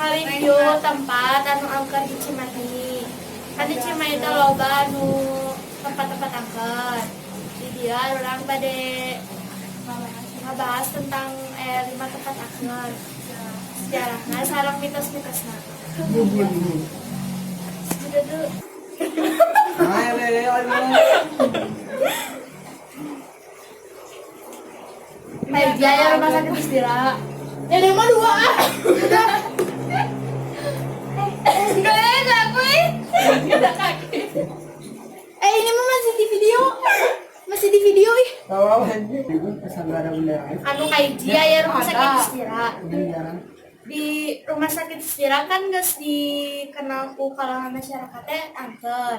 Nge-review tempat anu angker di Cimahi. Kan di Cimahi itu loba anu tempat-tempat angker. Di dieu urang bade ngebahas tentang lima tempat angker. Sejarahnya sareng mitos-mitosna. Sudah dulu. Ayo, ayo, ayo. Hai, biaya rumah sakit Dustira. Ya mah dua ah. Enggak ada aku ih. Enggak kaki. Eh, ini mah masih di video. Masih di video ih. Anu kahiji aya rumah sakit Dustira. Di rumah sakit Dustira kan geus dikenal ku kalangan masyarakat teh angker.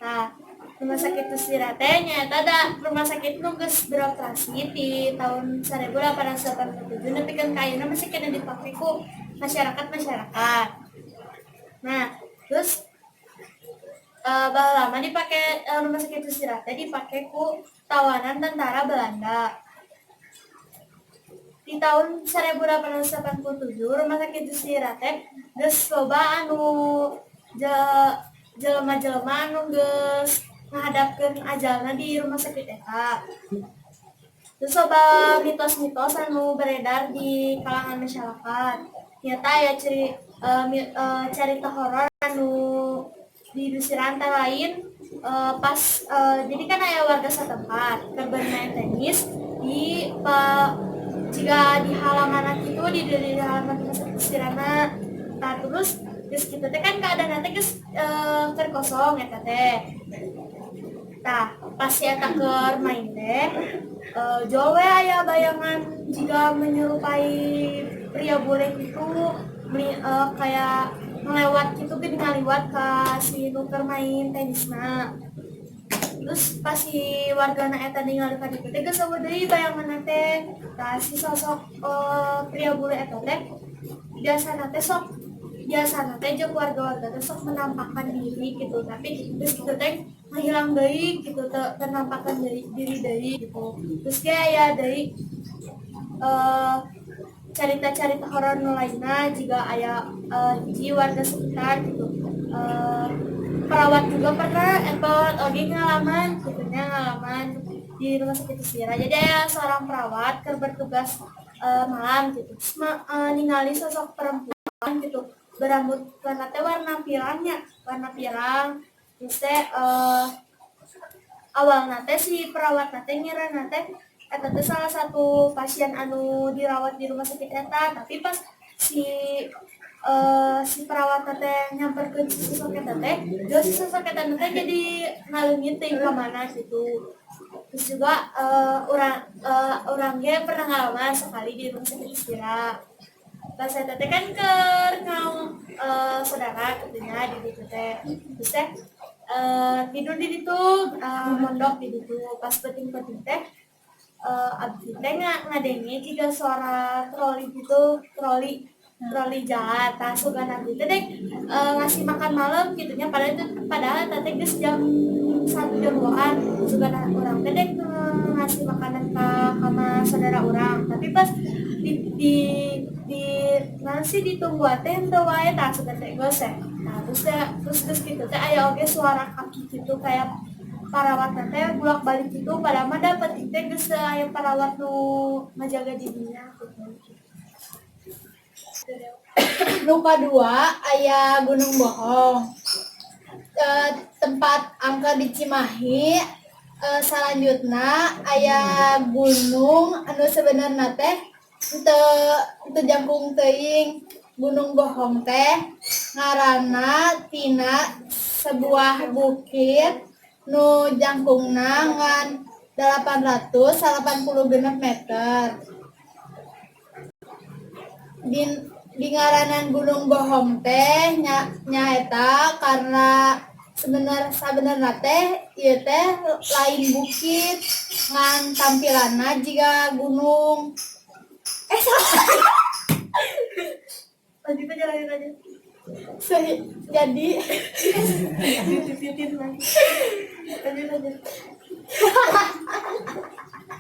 Nah, rumah sakit Dustira teh nyaeta da rumah sakit nu geus beroperasi di tahun 1887 nepikeun ka ayeuna masih keneh dipake ku masyarakat-masyarakat. Nah, terus baheula mah dipake rumah sakit Dustira teh dipake ku tawanan tentara Belanda. Di tahun 1887 rumah sakit Dustira teh geus loba anu jelema-jelema anu geus ngahadapkeun ajalna di rumah sakit eta. Terus loba mitos-mitos anu beredar di kalangan masyarakat. Nyata ya carita horor anu di Dustira antara lain pas jadi kan aya warga setempat keur bermain tenis di jika di halaman itu di halaman rumah sakit Dustirana. Nah, terus geus kitu teh kan keadaan teh geus keur kosong eta teh. Tah, pas si eta keur main teh jol we aya bayangan jiga menyerupai pria bule gitu kayak ngelewat gitu gini, ngaliwat ka si nu keur main tenisna. Terus pas si wargana eta ningali ka ditu teh geus euweuh deui bayanganna teh. Tah, si sosok pria bule eta teh biasana teh sok biasana teh jeung warga-warga teh sok menampakkan diri gitu, tapi geus kitu teh menghilang deui gitu, teu ternampakkan diri deui gitu. Terus ge aya deui carita-carita horor nu lainna jiga aya hiji warga sekitar gitu, perawat juga pernah perawat oge ngalaman gitu nya, ngalaman di rumah sakit Dustira. Jadi aya seorang perawat keur bertugas malam gitu, terus ningali sosok perempuan gitu berambut warna teh warna pirangnya, warna pirang. Terus teh awalna teh si perawat teh ngira teh eta teh salah satu pasien anu dirawat di rumah sakit eta, tapi pas si si perawat teh nyamperkeun si sosok eta teh, jauh si sosok eta teh jadi ngaleungit teuing ka mana gitu. Terus juga urang ge pernah ngalaman sekali di rumah sakit Dustira. Pas eta teh kan keur ngaung saudara katanya di ditu teh. Terus teh tidur di ditu, mondok di ditu. Pas peuting-peuting teh abdi teh ngadenge jiga suara troli gitu, troli troli jalan. Tah, sugan abdi teh dek ngasih makan malam gitu nya, padahal eta teh geus jam 1, jam 2-an. Sugan urang teh dek ngasih makanan ka sama saudara urang, tapi pas di nasi ditungguan teh henteu wae. Tah, sugan teh geus teh. Nah, terus teh terus geus kitu teh aya oge suara kaki gitu, kayak parawat teh bolak-balik gitu, padahal mah dapet teh geus aya parawat nu ngajaga dirinya gitu. Nu kadua aya Gunung Bohong. Tempat angker di Cimahi selanjutnya aya gunung anu sebenarnya teh teu teu jangkung teuing. Gunung Bohong teh ngaranna tina sebuah bukit nu jangkungna ngan 886 meter. Di ngaranan Gunung Bohong teh nya nyaeta karena sabenerna teh ieu teh lain bukit, ngan tampilanna jiga gunung. Eh, salah. Lanjut aja, lanjut aja. Jadi Titit lagi, lanjut aja.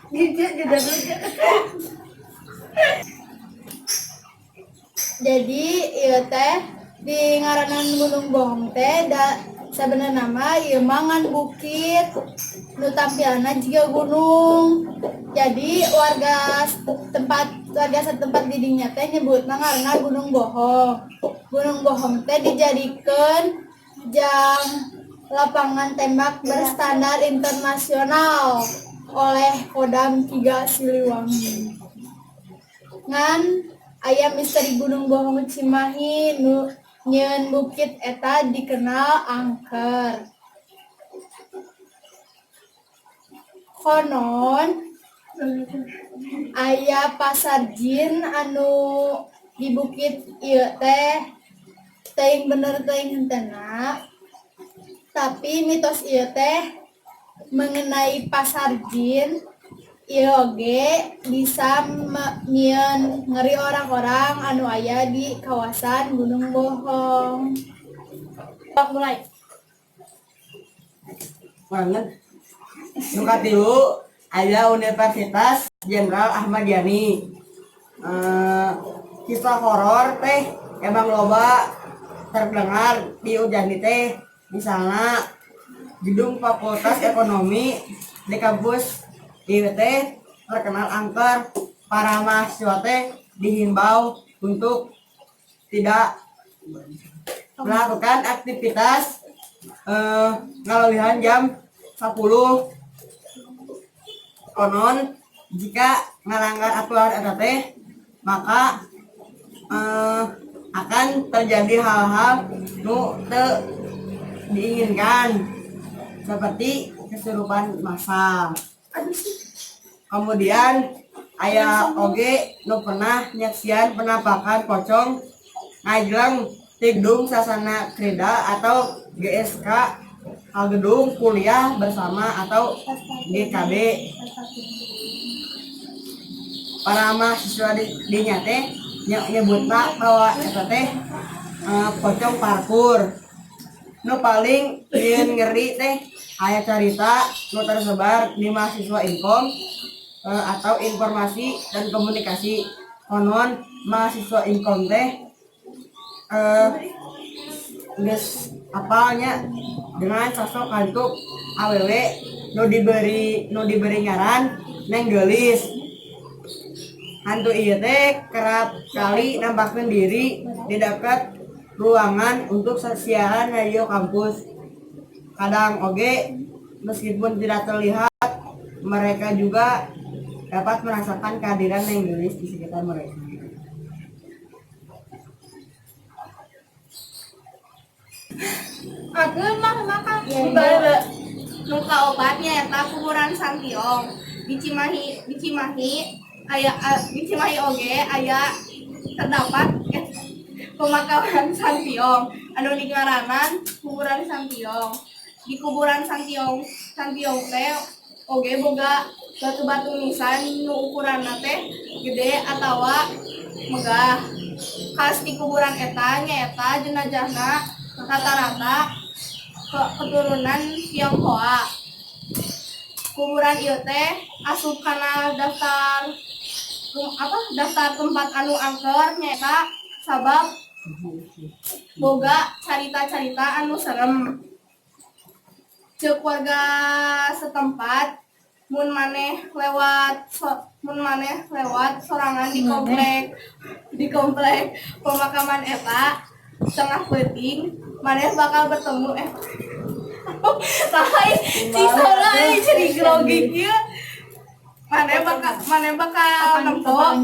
Gitu juga dulu. Jadi ieu teh di ngaranan Gunung Bohong teh da sebenarnya mah ieu mah ngan bukit nu tampilanna jiga gunung. Jadi warga setempat di dinya teh nyebutna ngaranna Gunung Bohong. Gunung Bohong teh dijadikeun jang lapangan tembak berstandar internasional oleh Kodam 3 Siliwangi. Ngan aya misteri Gunung Bohong Cimahi nu nyieun bukit eta dikenal angker. Konon aya pasar jin anu di bukit ieu teh, teuing bener teuing henteuna. Tapi mitos ieu teh mengenai pasar jin ieu oge bisa nyieun ngeri orang-orang anu aya di kawasan Gunung Bohong. Mulai. Banget. Nu katilu aya Universitas Jenderal Ahmad Yani. Kisah horor teh emang loba terdengar di Ujani teh, misalnya gedung Fakultas Ekonomi di kampus ieu teh terkenal angker. Para mahasiswa teh dihimbau untuk tidak melakukan aktivitas ngaleuwihan jam 10. Konon jika ngalanggar aturan eta teh maka akan terjadi hal-hal nu teu diinginkan seperti kesurupan massal. Kemudian aya oge nu pernah nyaksian penampakan pocong ngajleng ti gedung Sasana Krida atau GSK ka gedung kuliah bersama atau GKB. Para mahasiswa di dinya teh nyebutna bahwa eta teh pocong parkur. Nu paling nyieun ngeri teh aya carita nu tersebar di mahasiswa Inkom atau informasi dan komunikasi. Konon mahasiswa Inkom teh geus apalnya dengan sosok hantu awewe nu diberi ngaran Neng Geulis. Hantu ieu teh kerap kali nampakkeun diri di dekat ruangan untuk siaran radio kampus. Kadang oge meskipun tidak terlihat, mereka juga dapat merasakan kehadiran Neng Geulis di sekitar mereka. Aku mah makan. Iya. Nu kaopat nyaeta kuburan Santiong di Cimahi. Di Cimahi aya, di Cimahi oge aya terdapat pemakaman Santiong anu dingaranan kuburan Santiong. Di kuburan Santiong Santiong teh oge boga batu-batu nisan nu ukuranna teh gede atawa megah. Khas di kuburan eta nyaeta jenazahna rata-rata keturunan Tionghoa. Kuburan ieu teh asup kana daftar apa daftar tempat anu angker nyaeta sabab boga carita-carita anu serem. Ceuk warga setempat, mun maneh lewat sorangan di komplek pemakaman eta tengah peuting, maneh bakal bertemu lain cing jadi grogi kieu. Maneh bakal nempo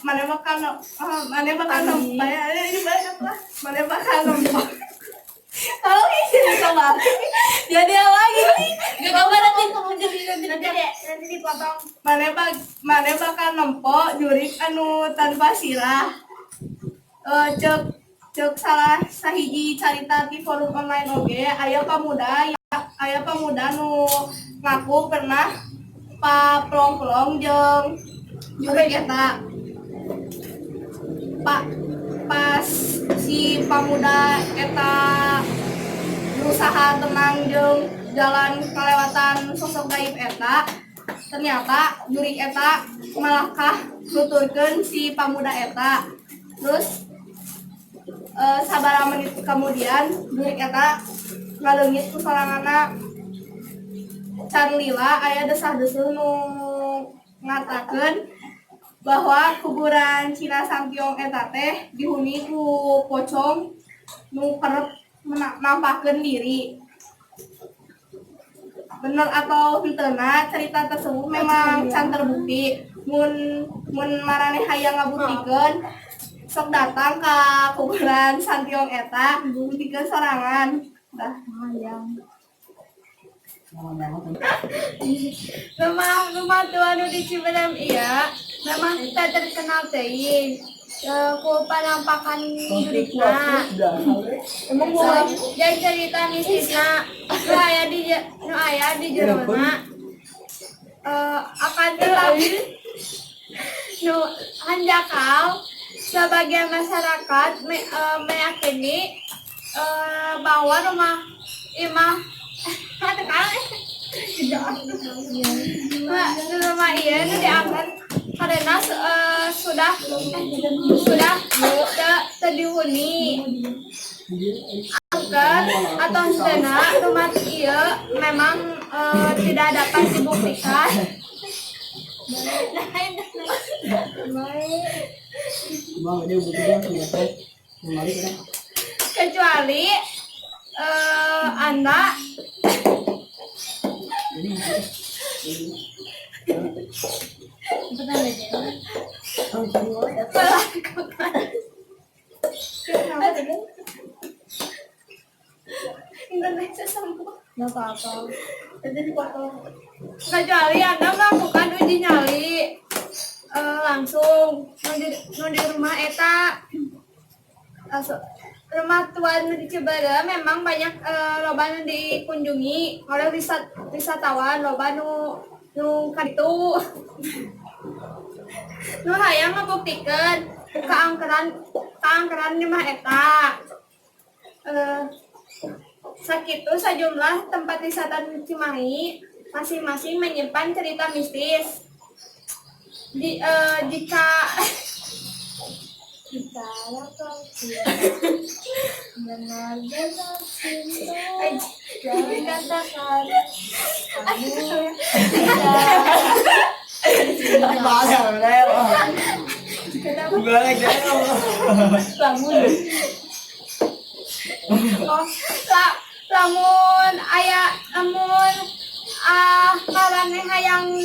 maneh bakal nempo ya, ini banyak lah, maneh bakal nempo. Kalau ini sama jadi apa lagi? Gak apa, nanti nanti nanti nanti dipotong. Maneh bakal nempo jurik anu tanpa sirah. Ceuk ceuk salah sahiji carita di forum online oge aya pemuda nu ngaku pernah paplong-plong jeung jurik eta. Pak, pas si pamuda eta berusaha tenang jeung jalan kelewatan sosok gaib eta, ternyata jurik eta malahkah nuturkeun si pamuda eta. Terus Sabaraha menit kemudian jurig eta ngaleungit ku soranganna. Can lila aya desah-desuh nu ngatakeun bahwa kuburan Cina Santiong eta teh dihuni ku pocong nu kerep nampakkeun diri. Bener atau henteuna, cerita tersebut memang can terbukti. Mun mun maraneh hayang ngabuktikeun, sok datang ke kuburan Santiong eta, buktikeun sorangan. Dah. Rumah rumah tua nu di Ciberem ieu memang teu terkenal teuing ku panampakan jurigna. Dan cerita mistisna nu aya di jerona, akan tetapi nu hanjakal sebagian masyarakat meyakini bahwa rumah imah rumah ieu nu diangkat karena sudah teu dihuni. Angker atau henteuna rumah ieu memang tidak dapat dibuktikan. Bang, dia butuh dia senjata. Kembali kan. Kecuali Anda Jadi melakukan Indonesia sembuh. Nggak apa-apa. Kecuali Anda melakukan uji nyali langsung nu di rumah eta. Rumah tua nu di Ciberem memang banyak, loba nu dikunjungi oleh wisatawan, loba nu nu kaditu nu hayang ngabuktikeun keangkeran keangkeran di rumah eta. Sakitu sejumlah tempat wisata di Cimahi masing-masing menyimpan cerita mistis. Jika Bicara kau cinta, benar-benar cinta, jangan katakan kamu tidak. Bahasa bener. Balik deh. Oh, lamun aya lamun ah maraneh hayang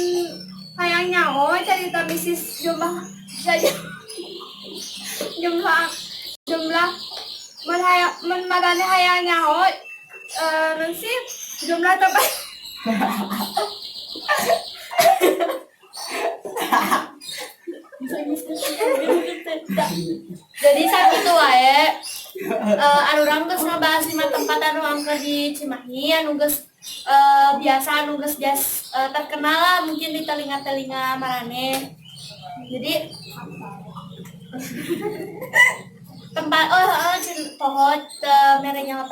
hayang nyaho cerita mistis jumlah jumlah jumlah mun hayang mun maraneh hayang nyaho naon sih jumlah tempat Jadi sakitu wae arurang geus ngabahas lima tempat anu angker di Cimahi anu geus biasa anu geus terkenal lah mungkin di telinga-telinga maraneh. Jadi tempat, oh heeh, poho teu mere nyaho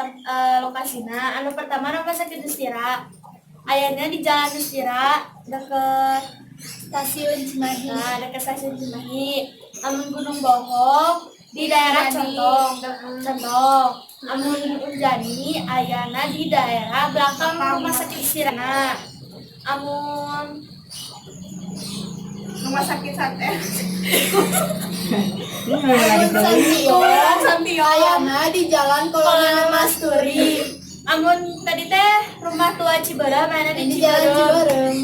lokasina. Anu pertama Rumah Sakit Dustira. Ayana di Jalan Dustira deket Stasiun Cimahi. Nah, dekat Stasiun Cimahi. Amun Gunung Bohong di daerah Unjani. Centong, Centong. Amun Unjani ayana di daerah belakang Rumah Sakit Dustira. Amun Rumah Sakit Sate. Kuburan Santiong. Ayana di Jalan Kolonel Masturi. Amun tadi teh Rumah Tua Ciberem ayana di Di Jalan Ciberem.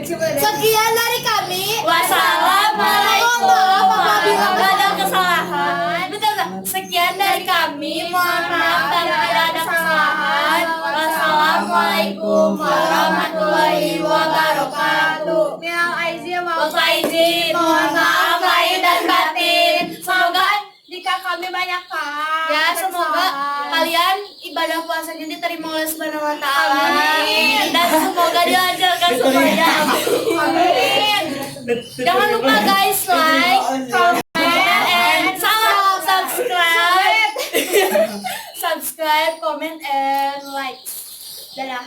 Ciberem. Sekian dari kami. Wassalamualaikum. Mohon maaf apabila ada kesalahan. Betul nggak? Sekian dari kami. Mohon maaf apabila ada kesalahan. Wassalamualaikum warahmatullahi wabarakatuh. Minal aizin wal Wal faizin. Mohon maaf lahir dan batin. Semoga jika kami banyak kan ya semoga kalian ibadah puasanya diterima oleh Subhanahu wa Taala dan semoga dilancarkan semuanya. Amin. Jangan lupa guys, like, comment, and salah subscribe. Subscribe, comment, and like. Dadah.